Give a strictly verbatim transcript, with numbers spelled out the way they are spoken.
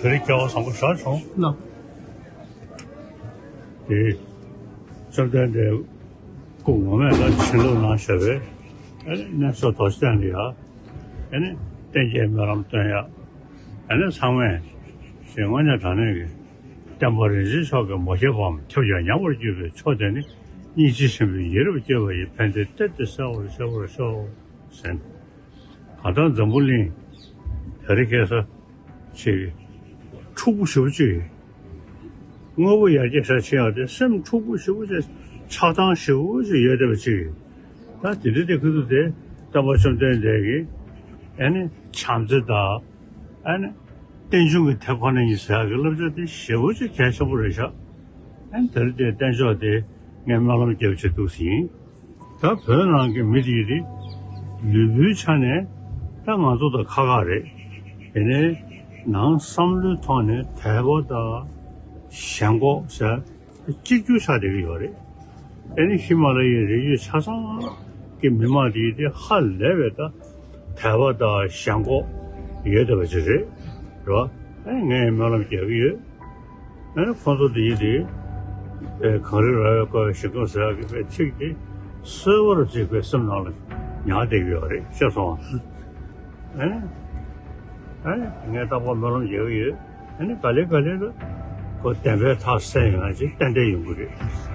དེ་རིང་སྐལ་བ་བཟང་པོ་ཞེ་དྲག་བྱུང་། ལགས། དེ་བཅོམ་ལྡན་འདས་སྐུ་ངོ་མས་ད་བྱིན་རླབས་གནང་བཞག་པའི་ཨ་ནི་གནས་མཆོག་རྡོ་རྗེ་གདན་འདི་ཡ། ཨ་ནི་བསྟན་རྒྱས་སྨོན་ལམ་སྟོན་ཡ། ཨ་ནི་ཚང་མས་ཞེས་དངོས་གནས་དྲང་གནས་ཀྱི་བསྟན་པ་རིན་ཆེན་མཆོག་གི་མ་ཁྱབ་པའམ་ཁྱབ་ཀྱང་ཉམས་པར་གྱུར་པའི་མཆོག་དེ་ནི། སྙིང་རྗེ་ཆེན་པོས་ཡིད་རབ་བསྐྱོད་པ་ཡི། ཕན་བདེ་གཏེར་དེ་གསལ་བར་ཤོག་པར་ཤོག་ཟེར། གང་ལྟར་འཛམ་བུ་གླིང་དེ་རིང་ཁ་སང་ཅིག་འཁྲུག་པོ་ཞེ་པོ་ཅིག་དངོས་པོ་ཡར་རྒྱས་ཤར་ཕྱིན་ཡག་དེ་སེམས་འཁྲུག་པོ་ཞེ་པོ་ཅིག་ཆགས་སྡང་ཞེ་པོ་ཅིག་ཡོད་བསྡད་པ་ཅིག་ད་དེ་འདྲ་དེ་ཁུ་ཚུ་དེ་སྟོན་པ་བཅོམ་ལྡན་འདས་ཀྱིས་ཨ་ནི་བྱམས་བརྩེ་དང་ཨ་ནི་རྟེན་འབྱུང་གི་དེ་ཁོ་ན་ཉིད་ཟེར་ཡག་གི་བསླབ་བྱ་དེ་ཞེ་པོ་ཅིག་གལ་ཆེན་པོ་རེད་ཤག་ཨ་ནི་དེ་རིང་དེ་བསྟན་བཅོས་དེ་ངས་སྨོན་ལམ་རྒྱབ་བྱེད་འདུག་ཟིན། ད་བོད་ནང་གི་མི་དེ་དེ་ལུས་པོའི་ཆ་ནས་ད་ང་ཚོ་དང་ཁ་ཁ་རེད། དེ་ནས་ནང་བསམ་བློའི་ཐོག་ནས་དད་པ་དང་ཞེན་ཁོག་ཟེར་གཅིག་གྱུར་ཆགས་བསྡད་ཀྱི་ཡོད་རེད། དེ་ནི་ཧི་མ་ལ་ཡའི་རི་རྒྱུད་ཆ་ཚང་གི་མི་མང་དེ་དེ་ཧ་ལས་པའི་ད་དད་པ་དང་ཞེན་ཁོག་ཡོད་བསྡད་པ་ཅིག་རེད། རེད་བ། ཨ་ནི་ངས་སྨོན་ལམ་རྒྱག་གི་ཡོད། ཨ་ནི་ཁོང་ཚོ་དེ་ཡིན་དེ། ཨེ་གངས་རི་ར་བས་བསྐོར་བའི་ཞིང་ཁམས་ཟེར་ཡག་གི་པའི་ཚིག་དེ་གསོལ་བ་རུ་བརྩིགས་པའི་སེམས་ནང་ལ་ཉར་བསྡད་ཀྱི་ཡོད་རེད། ཤེས་སོང་ཨ། ཨ་ནི། ཨ་ནི་ངས་རྟག་པར་སྨོན་ལམ་རྒྱག་གི་ཡོད། ཨ་ནི་ག་ལེ་ག་ལེ་ལ་ཁོ་བདེན་པའི་མཐའ་གསལ་ཡོང་ཡག་ཅིག་ཏན་ཏན་ཡོང་གི་རེད།